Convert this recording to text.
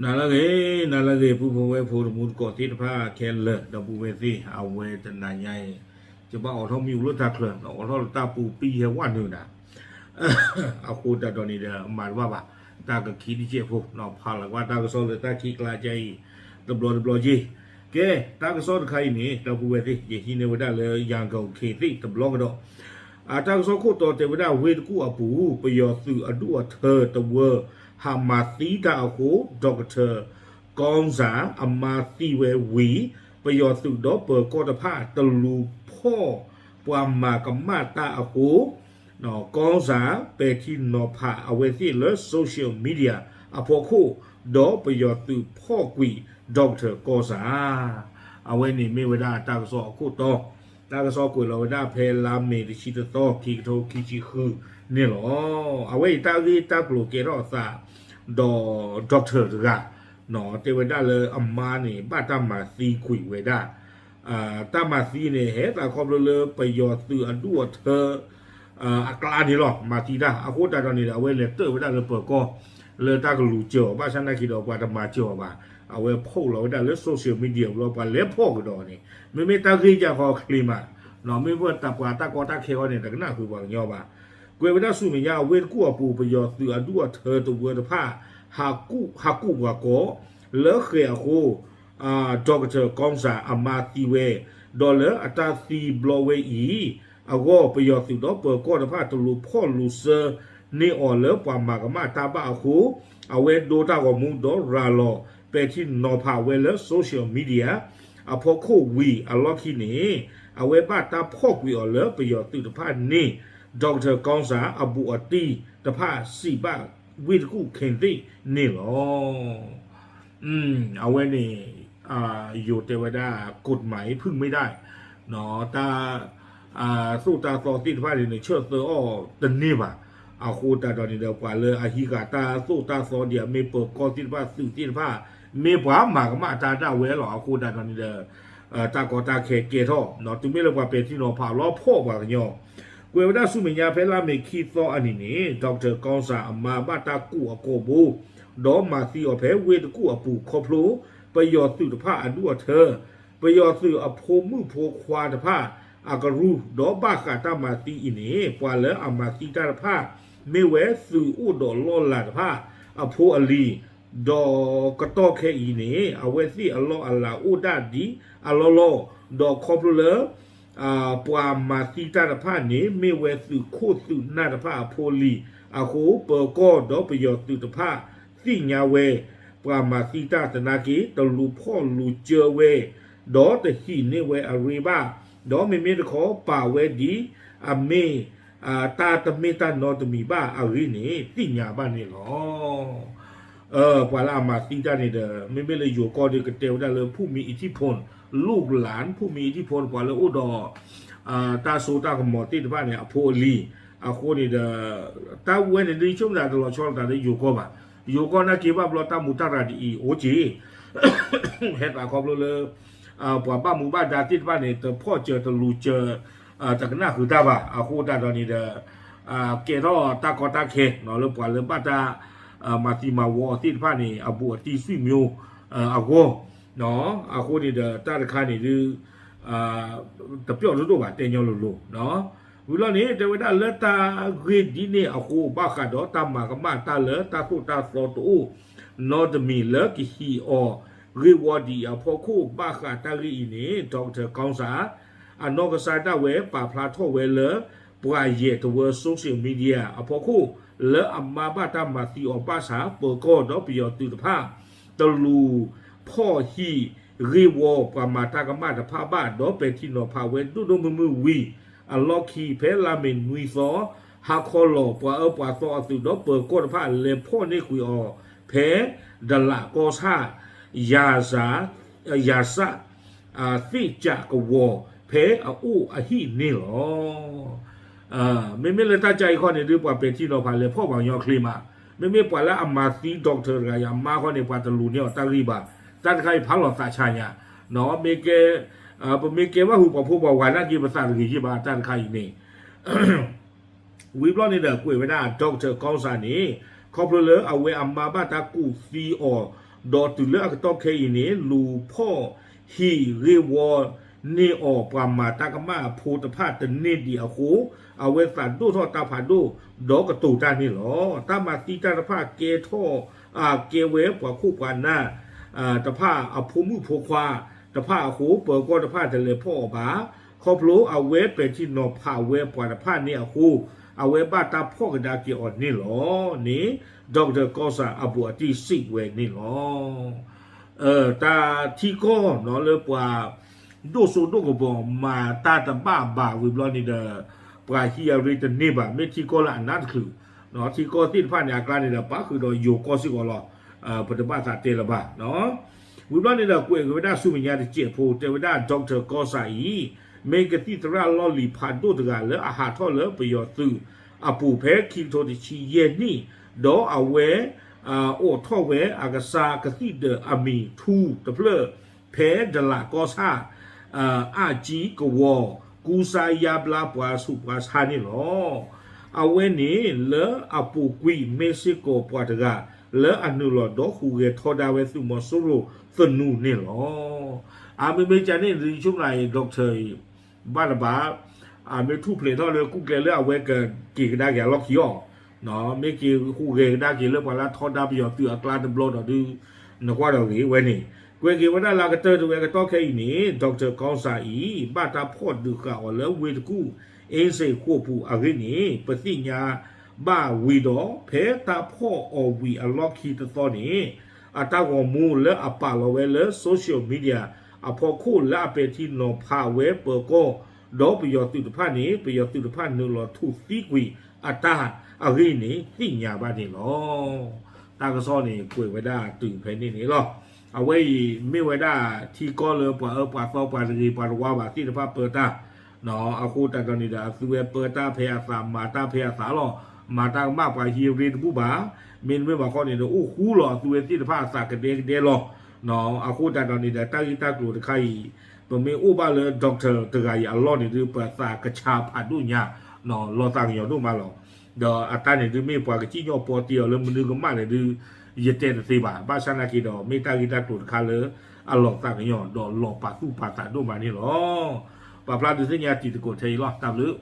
နၤလၢအဂ့ၤ, နၤလၢအဂ့ၤ ပုၢ်ဖိဝဲၢ်ဖိတံၤသကိးသ့ၣ်တဖၣ်ခဲလၢာ် ဒီပုၢ်ဝဲၢ်သ့ၣ် အဝဲတနၤညါအံၤ ယဘၣ်အိးထီၣ်မ့ၣ်အူလၢတၢ်ချၢ အိးထီၣ်လၢတၢ်ပူၤပံဟဲဝဲနုာ်နၤ အဃိသတးဒီးန့ၣ်ဒီး မၤတဘၣ်ဘၣ် တၢ်ကခံတစဲးဖိ ဖးလီၤကွၢ်တၢ်ကစီၣ်လၢတၢ်ခံးကျါကဲအံၤ တဘျီတဘျီက့ၢ်. ကဲ တၢ်ကစီၣ်တခါအံၤန့ၣ် ဒီပုၢ်ဝဲၢ်သ့ၣ် ယဟံးန့ၢ်ဝဲဒၣ်လၢ ရန်ကုန်ခေတ်သစ် တဘျီကဒီး အတၢ်ကစီၣ်ခိၣ်တီတဲဝဲဒၣ် ဝ့ၢ်တကူၣ်အပူၤ ပယီၤသုးအဒူၣ်အထၢတဝၢ ဟးမၤသံတၢ်အဃိ ဒီကထၢ ကီၢ်စၣ် အမါသံဝဲဝံၤ ပယီၤသုးဒီးပၢၤကီၢ်တဖၣ် တလူၤဖီၣ်ပှၤမၤကမၣ်တၢ်အဃိ ကီၢ်စၣ် ပဲာ်ထံနီၤဖးအဝဲသ့ၣ်လၢ social media အဖီခိၣ် ဒီးပယီၤသုးဖီၣ်ကွံာ် ဒီကထၢ ကီၢ်စၣ် အဝဲန့ၣ်မ့ၢ်ဝဲဒၣ်တၢ်ကစီၣ်အခိၣ်တီ တၢ်ကစီၣ်ကွဲးလီၤဝဲဒၣ်ဖဲလါမ့ၤတဆံတသီ ခံကထိခံဆံဃုန့ၣ်လီၤ. အဝဲအံၤတၢ်ဂ့ၢ်တၢ်ကျိၤကဲထီၣ်အသး ဒီး doctor တဂၤ တဲဝဲဒၣ်လၢအမါန့ၣ် ဘၣ်တၢ်မၤသံကွံာ်ဝဲဒၣ် တၢ်မၤသံန့ၣ် ဟဲသးခီဖျိလၢပယီၤသုးအဒူၣ်အထၢ အကျါန့ၣ်လီၤ မၤသံတၢ် အဃိသတးဒီးန့ၣ်ဒီး အဝဲလဲၤတၢၣ်ဝဲဒၣ်လၢပၢၤကီၢ် လၢတၢ်ကလူၤစၢၤအီၤ ဘၣ်ဆၣ်နာ်က့ဒီးပှၤတမၤစၢၤအီၤဘၣ် အဝဲဖီၣ်လီၤဝဲဒၣ်လၢ social media ဘျီ ပှၤလဲၤဖီၣ်ကဒီးန့ၣ် မ့မ့ၢ်တၢ်ဂ့ၢ်ကီချ့မး မ့မ့ၢ်ပှၤတၢ်ကီတၢ်ခဲအံၤန့ၣ် တကနၣ်ဃုာ်ပှၤကညီဘၣ် ကွဲးဝဲဒၣ်ဆူမဲာ်ညါ အဝ့ၢ်တကူၣ်အပူၤ ပယီၤသုးအဒူၣ်အထၢတဝၢတဖၣ် ဟးကူၣ်ပှၤကိး လၢဃဲၤအဃိ ဒီကထၢ ကီၢ်စၣ် အမါသံဝဲ ဒီးလၢအတၢ်သံဘျီဝဲအံၤ အဂီၢ် ပယီၤသုးဒီးပၢၤကီၢ်တဖၣ် တလူၤဖီၣ်လူၤစၢန့ၢ်အီၤလၢပှၤမၤကမၣ်တၢ်ဘၣ်အဃိ အဝဲဒိတၢ်ဂီၤမူဒီးရၤလီၤ ပဲာ်ထံနီၤဖးဝဲလၢ social media အဖီခိၣ်ဝံၤအလီၢ်ခံန့ၣ် အဝဲဘၣ်တၢ်ဖီၣ်ကွံာ်အီၤလၢပယီၤသုးတဖၣ်န့ၣ် ဒီကထၢ ကီၢ်စၣ် အဘူးအတံၢ်တဖၣ် စံးဘၣ်ဝ့ၢ်တကူၣ် ခေတ်သစ် န့ၣ်လီၤ. အဝဲန့ၣ် ယိၤတဲဝဲဒၣ် กฎหมายพึ่งไม่ได้ တၢ် သိၣ်တၢ်သီသ့ၣ်တဖၣ်န့ၣ်န့ၣ် ဆၢသၢအီၤတန့ၢ်ဘၣ်. အဃိသတးဒီးန့ၣ်ဒီး ပှၤလၢအဟံးဃာ်တၢ်သိၣ်တၢ်သီဒ်အမ့ၢ်ပၢၤကီၢ်သ့ၣ်တဖၣ် သုးသ့ၣ်တဖၣ် မ့ၢ်ပှၤမၤကမၣ်တၢ်ဒၣ်ဝဲလီၤ. အဃိသတးဒီးန့ၣ်ဒီး တၢ်ကီတၢ်ခဲကဲထီၣ် တုၤမ့ၢ်လၢပှၤပဲာ်ထံနီၤဖးလီၤဖီၣ်ပှၤကညီ ကွဲးဝဲဒၣ်ဆူမဲာ်ညါဖဲလါမ့ၤခံသီအနံၤန့ၣ် ဒီကထၢ ကီၢ်စၣ် အမါဘၣ်တၢ်ကူၣ်အကိာ်ဘိ ဒီးမၤသံအီၤဖဲဝ့ၢ်တကူၣ်အပူၤခီဖျိ ပယီၤသုးတဖၣ်အဒူၣ်အထၢ ပယီၤသုးအဖိမုၣ်ဖိခွါတဖၣ်အကရူၢ် ဒီးဘၣ်ဃးတၢ်မၤသံအံၤန့ၣ် ပှၤလၢအမၤသံတၢ်တဖၣ် မ့ၢ်ဝဲသုးအိၣ်ဒီးလီၢ်လၤတဖၣ်အဖိအလံၤ ဒီးကတီၢ်ခဲအံၤန့ၣ် အဝဲသ့ၣ်အလီၢ်အလၤအိၣ်ဒၣ်ဒ်အလီၢ်လီၢ် ဒီးခီဖျိလၢ ပှၤမၤသံတၢ်တဖၣ်န့ၣ် မ့ၢ်ဝဲသုးခိၣ်သုးနၢ်တဖၣ်အဖိလံၤအဃိ ပၢၤကီၢ်ဒီးပယီၤသုးတဖၣ်သ့ၣ်ညါဝဲ ပှၤမၤသံတၢ်သနာ်က့ တလူၤဖီၣ်လူၤစၢဝဲ ဒီးတဟံးန့ၢ်ဝဲအရ့ဘၣ် ဒီးမ့မ့ၢ်တခီပာ်ဝဲဒ်အမ့ၢ် တၢ်တမ့ၢ်တၢ်နီတမံၤဘၣ်အဂ့ၢ်န့ၣ် သ့ၣ်ညါဘၣ်န့ၣ်လီၤ. ပှၤလၢအမၤသံတၢ်န့ၣ်ဒီး မ့မ့ၢ်လၢယိၤကီၢ်ဒီး ကတဲဝဲဒၣ်လၢ ผู้มีอิทธิพล ลูกหลาน ผู้มีอิทธิพล ပှၤလၢအိၣ်ဒီး တၢ်စိတၢ်ကမီၤသ့ၣ်တဖၣ်န့ၣ် အဖိအလံၤ အဃိန့ၣ်ဒီး တၢ်ဝဲန့ၣ်ဒ်ဆိကမိၣ်တလီၤဆီလိာ်သးလၢယိၤကီၢ်ဘၣ်. ယိၤကီၢ်နာ်က့ဘၣ်ဘျီ တၢ်မူတၢ်ရၤဒ်အံၤအိၣ်က့ၤ ဟဲသးခီဖျိလၢ ပှၤဘၣ်မူဘၣ်ဒါသ့ၣ်တဖၣ်န့ၣ် တဖီၣ်စၢၤတလူၤစၢၤ တကနၣ်ဃုာ်တၢ်ဘၣ်. အဃိသတးဒီးန့ၣ်ဒီး ကဲထီၣ်တၢ်ကီတၢ်ခဲ လၢပှၤလၢဘၣ်တၢ် မၤသံမၤဝီအီၤသ့ၣ်တဖၣ်န့ၣ် အဘူးအတံၢ် ဆွေမျိုး အဂီၢ် အဃိန့ၣ်ဒီး တၢ်တခါန့ၣ်ဒ် တပျီၣ်တဒိၣ်ဘၣ် တဲညီလိၤလိၤ ဝံၤလီၤန့ၣ် တဲဝဲဒၣ်လၢတၢ်ဂ့ၢ်ဒ်န့ၣ်အဃိ ဘၣ်ဃးဒီးတၢ်မၤကမၣ်တၢ်လၢတၢ်သိၣ်တၢ်သီတအိၣ်နီတမံၤလၢကဟံးအီၤဂ့ၢ်ဝီဒ်အံၤအဖီခိၣ် ဘၣ်ဃးတၢ်ဂ့ၢ်အံၤန့ၣ် ဒီကထၢ ကီၢ်စၣ် အနီၢ်ကစၢ်ဒၣ်ဝဲပာ်ဖျါထီၣ်ဝဲလၢ ပှၤယဲၢ်တဝၢ social media အဖီခိၣ် လၢအမါဘၣ်တၢ်မၤသံအီၤဘၣ်ဆၣ် ပၢၤကီၢ်ဒီးပယီၤသုးတဖၣ် တလူၤဖီၣ်ဟံးဂ့ၢ်ဝီပှၤမၤတၢ်ကမၣ်တဖၣ်ဘၣ် ဒီးပဲာ်ထံနီၤဖးဝဲဒိၣ်ဒိၣ်မုၢ်မုၢ်ဝံၤ အလီၢ်ခံဖဲလါမ့ၤနွံသီ ဟါခီလီၤ ပှၤအၢပှၤသီအသုးဒီးပၢၤကီၢ်တဖၣ်လဲၤဖီၣ်န့ၢ်ကွံာ်အီၤ ဖဲ ဒလးကီၢ်ဆၣ် ယၤစး ယၤစး သ့ၣ်ကးကဝီၤ ဖဲအအိၣ်အဟံၣ်န့ၣ်လီၤ. မ့မ့ၢ်လၢတၢ်ကါအံၤခီန့ၣ်ဒ် ပှၤပဲာ်ထံနီၤဖးလဲၤဖီၣ်ပှၤကညီချ့မး, မ့မ့ၢ်ပှၤလၢအမၤသံ ဒီကထၢ တဂၤအံၤအမါခီန့ၣ် ပှၤတလူၤန့ၢ်အီၤတၢ်ဂံၢ်ဘၣ်, တၢ်တခါအံၤဖးလီၤသးဆါညါ, မ့ၢ်ကဲ ပမ့ၢ်ကဲဘၣ်ဟူးပှၤဖိပှၤဝၤနာ်က့ ပသးတဂ့ၤယ့ၢ်ဘၣ် တၢ်တခါအံၤန့ၣ် ဝံၤဘျီန့ၣ်ဒီး ကွဲးဝဲဒၣ် ဒီကထၢ ကီၢ်စၣ်န့ၣ် ခီဖျိလၢအဝဲအမါဘၣ်တၢ်ကူၣ်သံအီၤ ဒီးတုၤလၢအကတီၢ်ခဲအံၤန့ၣ် လူၤဖီၣ်ဟံၣ်ဂ့ၢ်ဝီန့ၢ်အီၤ ပှၤမၤတၢ်ကမၣ်ဖိတဖၣ်တန့ၢ်ဒံးအဃိ, အဝဲသးဒိၣ်ထီၣ်တၢ်ဖးဒိၣ် ဒီးကတိၤတၢ်န့ၣ်လီၤ. တၢ်မၤသံတၢ်တဖၣ်ကဲထီၣ် အကဲဝဲပှၤခိၣ်ပှၤနၢ် တဖၣ်အဖိမုၣ်ဖိခွါတဖၣ်အဃိ, ပၢၤကီၢ်တဖၣ်တလဲၤဖီၣ်အီၤဘၣ်. ခီဖျိအဝဲပဲာ်ထံနီၤဖးဝဲပှၤတဖၣ်န့ၣ်အဃိ, အဝဲဘၣ်တၢ်ဖီၣ်ကဒါက့ၤအီၤန့ၣ်လီၤန့ၣ် Doctor Kosar အဘူးအတံၢ်စံးဝဲန့ၣ်လီၤ. တၢ်ထံကီၢ်နီၤလၢပှၤ ဒိၣ်စိဒိၣ်ကပီၤမၤတၢ်တဘၣ်ဘၣ်ဝံၤဘျီန့ၣ်ဒီး ပှၤဟံးအရ့တန့ၢ်ဘၣ်, မ့ၢ်ထံကီၢ်လၢအနးတချုး, ထံကီၢ်သ့ၣ်တဖၣ်န့ၣ် အကျါန့ၣ်ဒီး ပၣ်ဃုာ်ဒီးယိၤကီၢ်စ့ၢ်ကီးလီၤ. ပတဘၣ်သးတဲလၢၤဘၣ်. ဝံၤဘျီန့ၣ်ဒီး ကွဲးက့ၤဝဲဒၣ်ဆူမဲာ်ညါတစဲးဖိ တဲဝဲဒၣ် Doctor Kosar အံၤ မ့ၢ်ကသံၣ်သရၣ်လီၢ်လံၤဖးဒိၣ်တဂၤလၢအဟးထီၣ်လၢပယီၤသုးအပူၤဖဲခံကထိတဆံယဲၢ်နံၣ်, ဒီးအဝဲ အိးထီၣ်ဝဲအကစၢ်ကသံၣ်ဒၢးအမံၤထူတဖျၢၣ် ဖဲဒလးကီၢ်ဆၣ် အၣ်ကၠံကဝီၤ ကူစါယါဘျါပှၤဆူးပှၤဆါန့ၣ်လီၤ. အဝဲန့ၣ်လၢအပူၤကွံာ်မ့ၢ်စ့ၢ်ကီးပှၤတဂၤ လၢအနုာ်လီၤဒီးဟူးဂဲၤထီဒါဝဲသုးမီၤစိရိၤသနူန့ၣ်လီၤ. အမ့မ့ၢ်ကန့ၣ် ဒ်ဆိကမိၣ်အံၤ Doctor အံၤ ဘၣ်တဘၣ် အမ့ၢ်ထူၣ်ဖျဲးထီၣ်လၢကူၣ်ကျဲလၢအဝဲကက့ၤကဒါက့ၤအလီၢ်ခံအီၤ, မ့ၢ်က့ၤဟူးဂဲၤကဒါက့ၤလၢပှၤလၢထီဒါပယီၤသုးအကျါတဘျီဒီးဒုး နကွၢ်ဒီးဂ့ၤဝဲန့ၣ်, ကွဲးက့ၤဝဲဒၣ်လၢအကတၢၢ်တဝဲအကတီၢ်ခဲအံၤန့ၣ် Doctor Kosar အံၤ ဘၣ်တၢ်ဖီၣ်ဒုးဃာ်အီၤလၢဝ့ၢ်တကူၣ် အ့စ့းဃိာ်ပူၤအဂ့ၢ်န့ၣ် ပသ့ၣ်ညါဘၣ်ဝံၤဒီး ဖဲတၢ်ဖီၣ်အီၤဝံၤအလီၢ်ခံတသီန့ၣ် အတၢ်ဂီၤမူလၢအပာ်လီၤဝဲလၢ social media အဖီခိၣ်လၢအပဲာ်ထံနီၤဖးဝဲပၢၤကီၢ် ဒီးပယီၤသုးတဖၣ်န့ၣ် ပယီၤသုးတဖၣ်နုာ်လီၤထူၣ်သံကွံာ်အတၢ်အဂ့ၢ်န့ၣ် သ့ၣ်ညါဘၣ်န့ၣ်လီၤ. တၢ်ကစီၣ်န့ၣ် ကွဲးဝဲဒၣ်တုၤဖဲန့ၣ်န့ၣ်လီၤ. အဝဲအံၤမ့ၢ်ဝဲဒၣ်ထံကီၢ်လၢပှၤအၢပှၤသီပှၤတဂ့ၤပှၤတဝါဘၣ်သ့ၣ်တဖၣ်ပၢတၢ် အဃိသတးဒီးန့ၣ်ဒီး အသုဝဲပၢတၢ်ဖဲအသး မၤတၢ်ဖဲအသးလီၤ. မၤတၢ်ကမၣ်ပှၤဟံးအရ့တဘူၣ်ဘၣ်. မ့တမ့ၢ်ဘၣ်ဃီန့ၣ်ဒီး အိၣ်ဃူလီၤအသုဝဲသ့ၣ်တဖၣ်အသးကဒဲကဒဲလီၤ. အဃိသတးဒီးန့ၣ်ဒီး တၢ်ဂ့ၢ်တၢ်ကျိၤတခါအံၤ ပမ့ၢ်အိၣ်ဘၣ်လၢ Doctor တဂၤအံၤအလီၢ်န့ၣ်ဒုး ပသးကဆါဖးဒိၣ်ညါ လီၤသးကညီၤဒိၣ်မးလီၤ. ဒီးအတၢ်န့ၣ်ဒုးမ့ၢ်ပှၤကစံၣ်ညီၣ်ပီတ့အီၤလၢမနုၤကမၣ်န့ၣ်ဒုး ယတဲတသ့ဘၣ်. ဘၣ်ဆၣ်နာ်က့ဒီး မ့ၢ်တၢ်ဂ့ၢ်တၢ်ကျိၤတခါလၢ အလီၤသးကညီၤ ဒီးလီၤပာ်သူၣ်ပာ်သးဒိၣ်မးန့ၣ်လီၤ. ပာ်ဖျါဒုးသ့ၣ်ညါတံၤသကိးထဲအံၤလီၤ. တၢ်ဘျုး